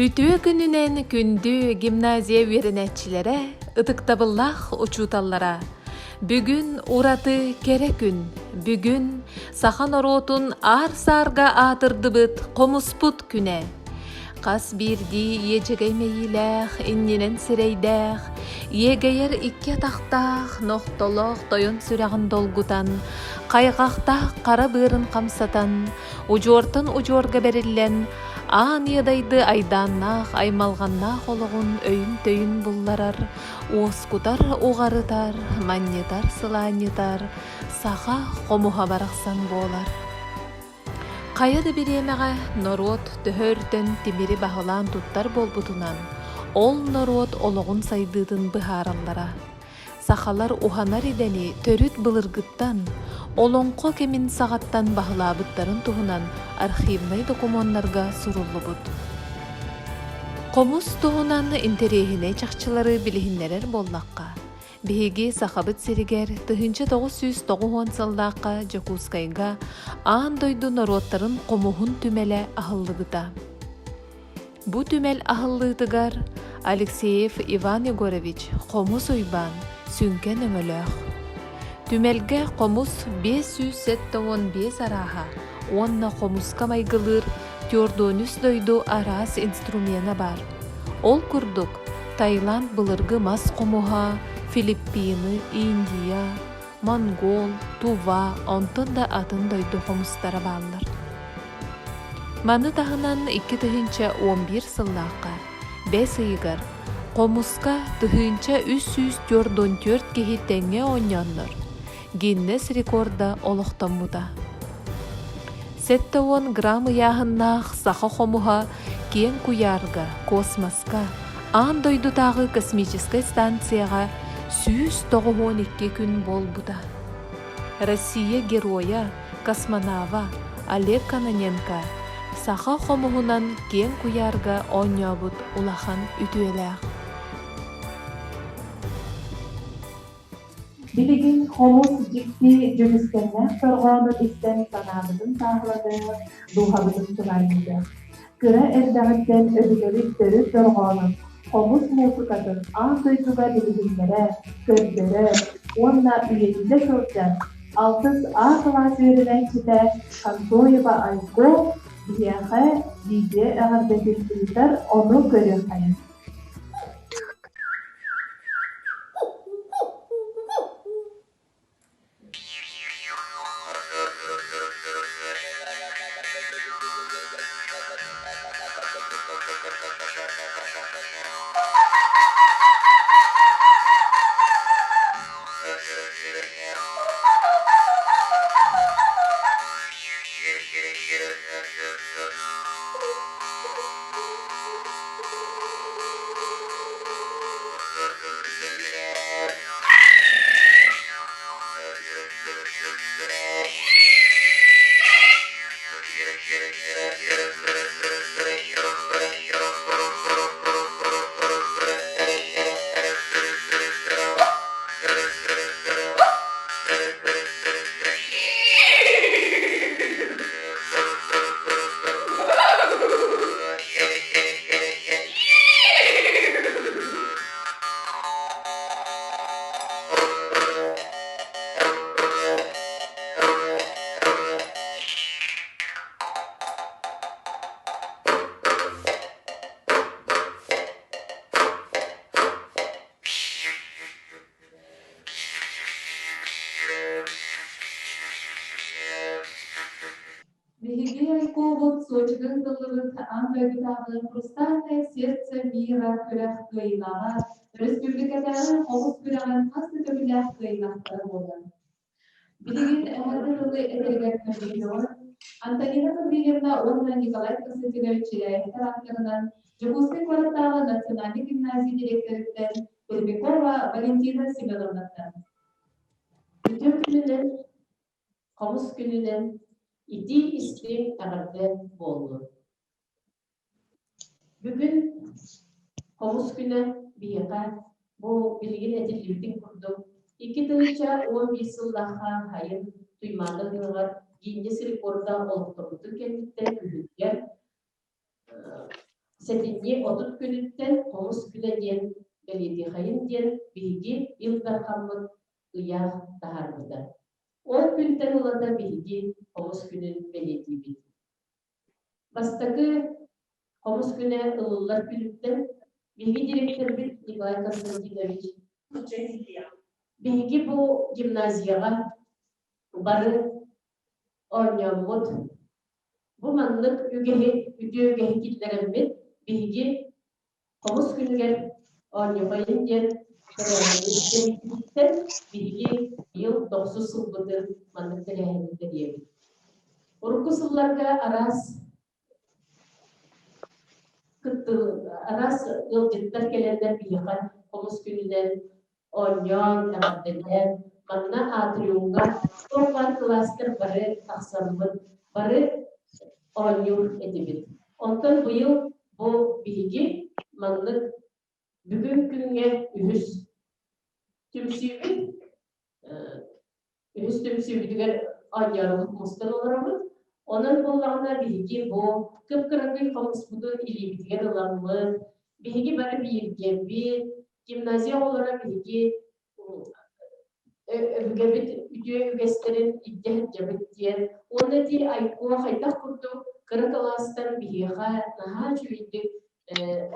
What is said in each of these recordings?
Үтүө күнүнэн күндү гимназия үөрэнээччилэрэ, ытыктабыллаах учууталлара! Бүгүн ураты кэрэ күн. Бүгүн саха норуотун аар-саарга аатырдыбыт хомуспут күнэ. Хас биирдии иэдьэгэй мэйиилээх, иннинэн сирэйдээх, иэгэйэр икки атахтаах, нохтолоох тойон сүрэҕин долгутан, хайҕахтаах хара быарын хамсатан, удьуортан удьуорга бэриллэн, аан иэдайды айдааннаах, аймалҕаннаах олоҕун өйүн-төйүн булларар, уоскутар, уҕарытар, манньытар, сылаанньытар саха хомуһа барахсан буолар. Хайа да бириэмэҕэ норуот төһө өртөн тимири баһылаан туттар буолбутунан, ол норуот олоҕун сайдыытын быһаараллара. Сахалар уһанар идэни төрүт былыргыттан, олоҥхо кэмин саҕаттан баһылаабыттарын туһунан архивнай докумуоннарга суруллубут. Хомус туһунан интэриэһинэй чахчылары билиһиннэрэр буоллахха, Биһиги Сахабыт сиригэр 1990 сыллаахха Дьокуускайга аан дойду норуоттарын хомуһун түмэлэ аһыллыбыта. Бу түмэл аһыллыытыгар Алексеев Иван Егорович Хомус Уйбаан сүҥкэн өҥөлөөх. Түмэлгэ хомус 575 арааһа уонна хомуска майгылыыр Тюрдонүс дойду араас инструмена баар. Ол курдук, Таиланд былыргы мас хомуһа, Филиппины, Индия, Монгол, Тува, онтон да атын дойду хомустара бааллар. Маны таһынан 2011 сыллаахха бэс ыйыгар хомуска 1344 киһи тэҥҥэ оонньооннор, Гиннес рекорда олохтоммута. 70 грамм ыйааһыннаах саха хомуһа киэҥ куйаарга, космоска, аан дойдутааҕы космическай станцияҕа 192 күн буолбута. Россия Геройа, космонава Олег Кононенко саха хомуһунан киэҥ куйаарга оонньообут улахан үтүөлээх. Билигин хомус дьикти дьүрүскэннээх дорҕоонун истэн санаабытын сааһылатыах, дууһабытын сылаанньытыах. Кыра эрдэҕиттэн өбүгэбит төрүт дорҕоонун, хомус муусукатын аан дойдуга билиһиннэрэ, көрдөрө уонна үйэтитэ сылдьан, алтыс А кылаас үөрэнээччитэ Контоева Айко биһиэхэ видео эҕэрдэтин ыытар, ону көрүөххэйиҥ. Биһиги Айкобут Сочига ыытыллыбыт аан дойдутааҕы «Хрустальное сердце мира» күрэх кыайыылааҕа, өрөспүүбүлүкэтээҕи хомус күрэҕин хас да төгүллээх кыайыылаахтара буолар. Билигин эҕэрдэ тылы этэригэр көрдөһүөҕүҥ Антонина Гаврильевна уонна Николай Константинович Чиряевтар ааттарынан Дьокуускай куораттааҕы национальнай гимназия дириэктэриттэн Пермякова Валентина Семеновнаттан. Үтүө күнүнэн, хомус күнүнэн итии-истиҥ эҕэрдэ буоллун. Бүгүн хомус күнэ биһиэхэ бу билигин этиллибитин курдук 2011 сыллаахха сайын Туймаада ыһыаҕар Гиннес рекорда олохтоммутун кэнниттэн күһүнүгэр. Сэтинньи 30 күнүттэн Хомус күнэ диэн бэлиэтиэхэйин диэн биһиги Ил Дархаммыт ыйаах таһаарбыта. Ол күнтэн ылата биһиги Хомус күнүн бэлиэтиибит. Бастакы Хомус күнэ ылыллар күнүттэн биһиги директорбыт Николай Константинович биһиги бу гимназияҕа бары оонньооммут бу маннык үгэһи үтүө үгэһи киллэрэммит биһиги Хомус күнүгэр оонньуохайын диэн тэрээһини биһиги быйыл тохсус сылбытын маннык тэрээһини тэрийэбит. Урукку сылларга араас араас ыалдьыттар кэлэннэр биһиэхэ хомус күнүнэн оонньоон, эҕэрдэлээн, манна атриумҥа туох баар кылаастар бары тахсаммыт, бары оонньуур этибит. Онтон быйыл бу биһиги маннык бүгүн күҥҥэ үһүс түмсүүбүт үһүс түмсүүбүтүгэр оонньоорубут мустан олоробут. Онон буоллаҕына биһиги бу кып-кыракый хомуспутун илиибитигэр ыламмыт, биһиги бары бииргэбит, гимназия оҕолоро биһиги өбүгэбит үтүө үгэстэрин илдьэ сылдьабыт диэн уонна ити Айкуо хайдах курдук кыра кылаастан биһиэхэ наһаа үчүгэйдик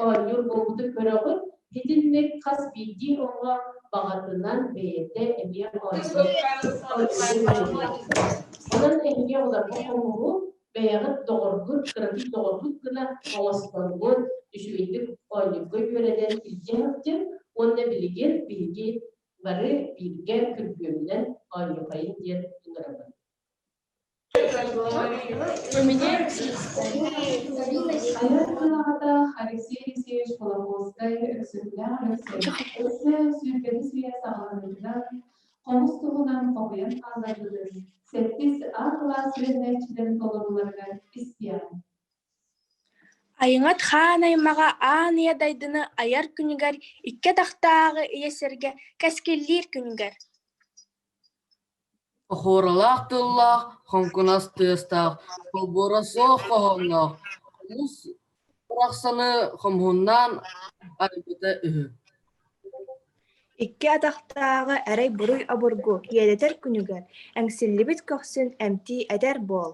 оонньуур буолбутун көрөҕүт. Итинник хас биирдии оҕо баҕатынан бэйэтэ эмиэ оонньуур. Онон эһиги оҕолорго хомуһу бэйэҕит доҕоргут, кыракый доҕоргут гына оҥостоҥҥут, үчүгэйдик оонньуурга үөрэнэн илдьэ сылдьыҥ уонна билигин биһиги бары бииргэ күргүөмүнэн оонньуохайын диэн ыҥырабын. Айар тыл Алексей Алексеевич Кулаковскай Өксөкүлээх Өлөксөй өссө сүүрбэһис үйэ саҕаланыытынан хомус туһунан хоһуйан хаалларбытын сэттис А кылаас үөрэнээччилэрин толорууларыгар истиэҕиҥ. Айыҥат хаан аймаҕа аан ийэ дайдыны айар күнүгэр икки атахтааҕы ийэ сиргэ кэскиллиир күнүгэр Оһуоралаах тыллаах, хоҥкунас тыастаах, холбуора суох хоһоонноох, хомус барахсаны хомуһуннаан арыйбыта үһү. Икки атахтааҕы эрэй-буруй обургу иэдэтэр күнүгэр эҥсиллибит көхсүн эмтии этэр буол.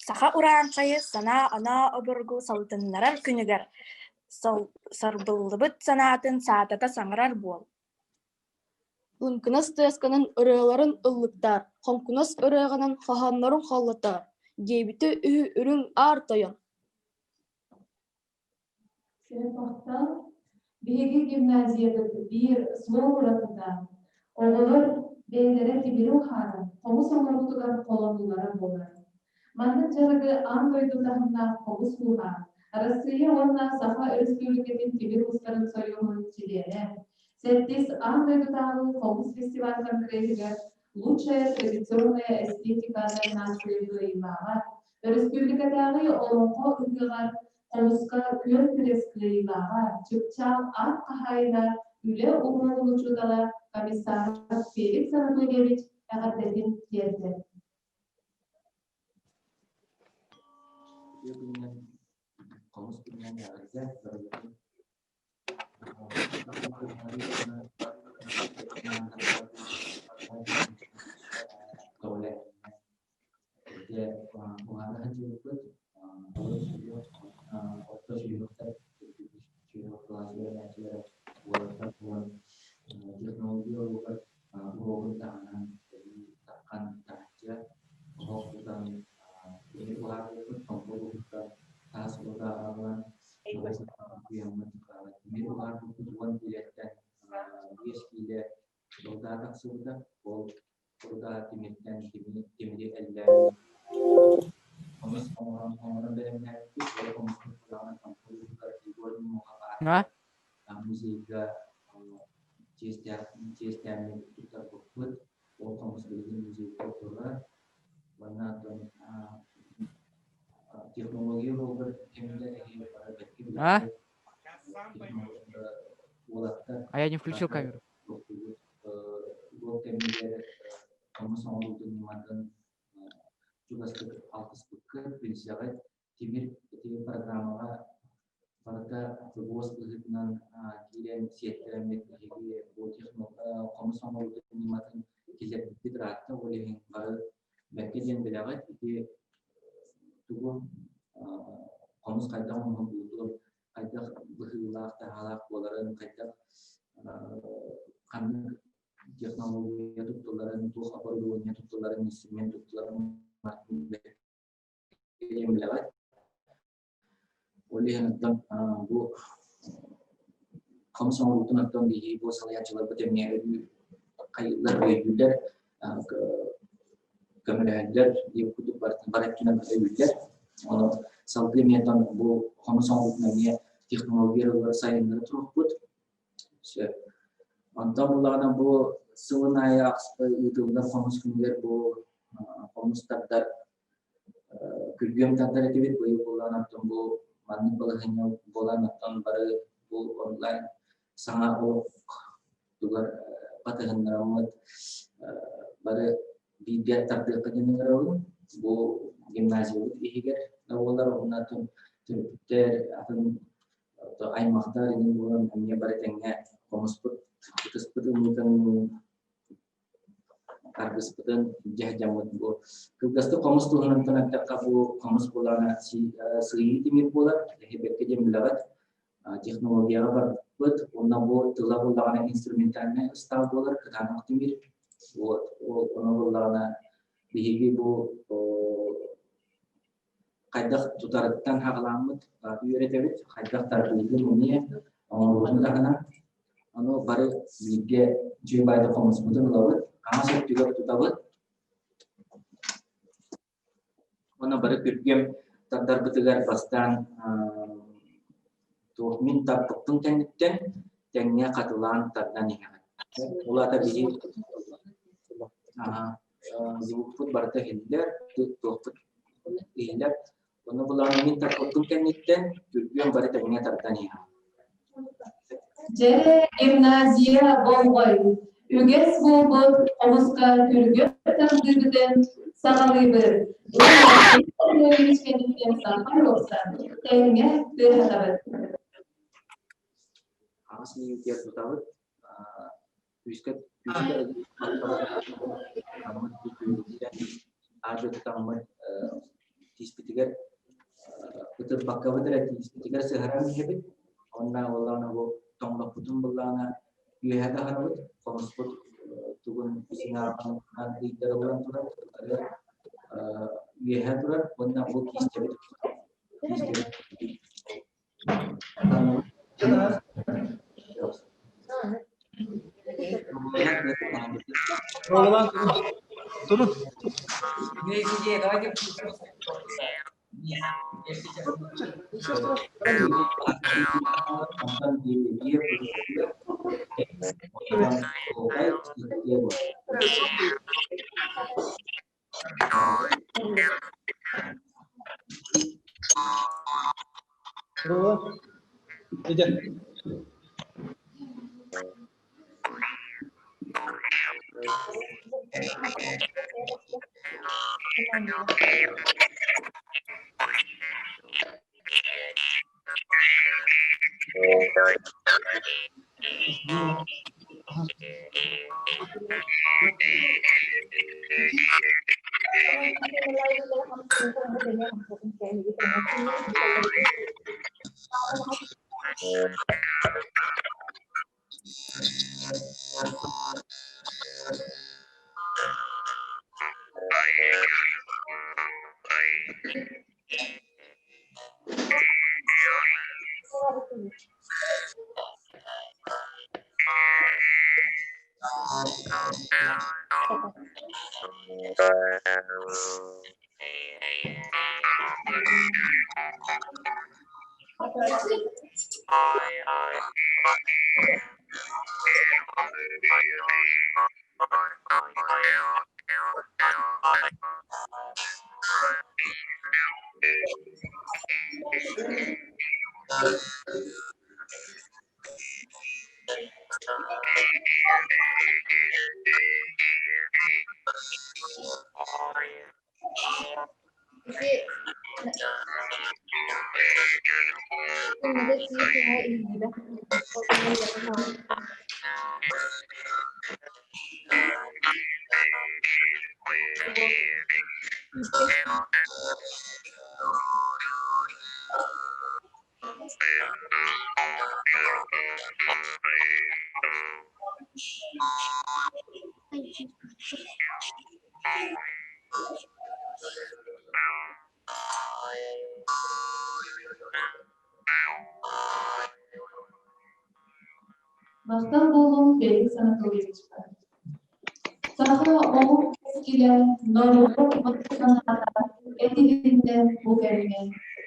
Саха урааҥхайы санаа-оноо обургу салытыннарар күнүгэр сарбыллыбыт санаатын саатата саҥарар буол. Лыҥкынас тыасканан ырыаларын ыллыктаар, хоҥкунас ырыаҕынан хоһооннорун холлотоор, диэбитэ үһү Үрүҥ Аар Тойон. Сэрбахтан биһиги гимназиябыт биир суол уратыта оҕолор бэйэлэрэ тимири уһааран хомус оҥорбутугар холонуулара буолар. Маннык дьарыгы аан дойду таһымнаах хомус ууһа, Арассыыйа уонна Саха Өрөспүүбүлүкэтин тимир уустарын сойууһун чилиэнэ, сэттис аан дойдутааҕы хомус фестиваль конгреһыгар «Лучшая традиционная эстетика номинация» кыайыылааҕа, өрөспүүбүлүкэтээҕи Олоҥхо ыһыаҕар хомуска күөн күрэс кыайыылааҕа, чыпчаал аат хаһаайына, үлэ уһуйун учуутала комиссаров Феликс Анатольевич эҕэрдэтин тиэрдэр. Үтүө күнүнэн, хомус күнүнэн эҕэрдэ барыбытын Технология уруогун таһынан таххан таһырдьа оһох тутан киһи уһаабыппыт тоҥкол уһуктан таас уота аҕалан тимир уһаарбыппыт уон киилэттэн биэс киилэ руда тахсыбыта. Ол руда тимиртэн тимири эллээн хомус оҥорон оҥорон бэлэмнээбиппит. Ол хомуспут кураанах тоҥкол уһугар Егор Муха музейга чиэстээммит туттарбыппыт. Ол хомус билигин музейга турар. Уонна оттон технология уруогар кэмигэр эһиги бары бэркэ А? билэҕит. Уолаттар А я не включил камеру. уруок кэмигэр хомус оҥоруутун ньыматын чугастык алтыспыккыт, билсэҕит. Тимир ити программа хомус оҥоруутун ньыматын киллэрбиппит ыраатта, ол иһин бары бэркэ диэн билэҕит. Ити тугу хомус хайдах оҥоһуллуутун, хайдах быһыылаах-таһаалаах буоларын, хайдах ханнык технология туттулларын, туох оборудование туттулларын, инструмент туттулларын диэн билэҕит. Ол иһин оттон бу хомус оҥоруутун оттон биһиги бу салайааччыларбыт эмиэ өрүү хайыыллар, өйдүүллэр, көмөлөһөллөр диэн курдук бары өттүнэн өйүүллэр. Ону салгыы эмиэ оттон бу хомус оҥоруутун эмиэ технологиялары сайыннара туруохпут. Сөп. Онтон буллаҕына бу сылын аайы ыытыллар хомус күнүгэр бу хомус тардар күргүөм тардар этибит быйыл буолан оттон бу маннык балаһыанньа буолан оттон бары бу онлайн саҥа олох тугар батыһыннараммыт бары бииргэ тардыахха диэн ыҥырабын. Бу гимназиябыт иһигэр да буолар уонна атын төрөппүттэр атын аймахтар иҥин буолан эмиэ бары тэҥҥэ хомуспут ытыспыт ымыытын аргыспытын дьаһдьаммыт бу кылгастык хомус туһунан эттэххэ бу хомус буолаана сыыйыы тимир буолар эһи бэркэ диэн билэҕит технологияҕа барбыт уонна бу тыла буоллаҕына инструментальнай ыстаал буолар кытаанах тимир вот ол ону буоллаҕына биһиги бу хайдах тутарыттан хаҕаламмыт үөрэтэбит, хайдах тардыытын эмиэ оҥоруутун таһынан. Ону бары бииргэ үчүгэй баайда хомуспутун ылабыт, хаҥас өттүгэр тутабыт. Уонна бары күргүөм тардарбытыгар бастаан туох мин тарпыппын кэнниттэн тэҥҥэ хатылаан тардан иһэҕин. Ол аата биһи звукпут барыта иһиллэр, туохпут иһиллэр. Ону булан мин тарпыппын кэнниттэн күргүөм бары тэҥҥэ тардан иһэҕин. Дьэ, гимназия болҕой! Үгэс буолбут хомуска күргүөм тардыыбытын саҕалыыбыт. Кэнниттэн саха уопсан тэҥҥэ тыаһатабыт. Хаҥас илиитигэр тутабыт, күүскэ күүскэ аадьы тутаммыт тииспитигэр ытырбаккабыт эрэ тииспитигэр сыһаран иһэбит уонна буоллаҕына бу тоҥноппутун буллаҕына үөһэ таһарабыт хомуспут тугун сыҥааҕынан ыйдарыллан турар үөһэ турар уонна бу киистэбит Turun. Иди. Махтал буолуҥ Феликс Анатольевичка. Саха омук кэскилэ норуот санаата этилиннэ бу кэмҥэ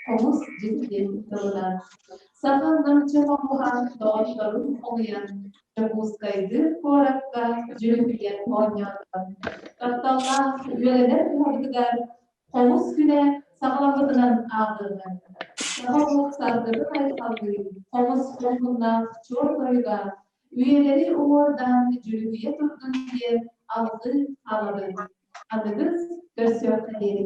хомус дьикти тылынан. Саха намчы хомуһа доҕотторун хомуйан Дьокуускайдыыр куоракка дьүрүһүйэн оонньоото. Тапталлаах үөрэнэр кыһабытыгар Хомус күнэ саҕаламмытынан ааҕыаҕа. Саха омук саргытын айхаллыы, хомус хомуннаах чуор тойуга үйэлэри уҥуордаан дьүрүһүйэ турдун диэн алгыы хаалабын. Аныгыс көрсүөххэ диэри.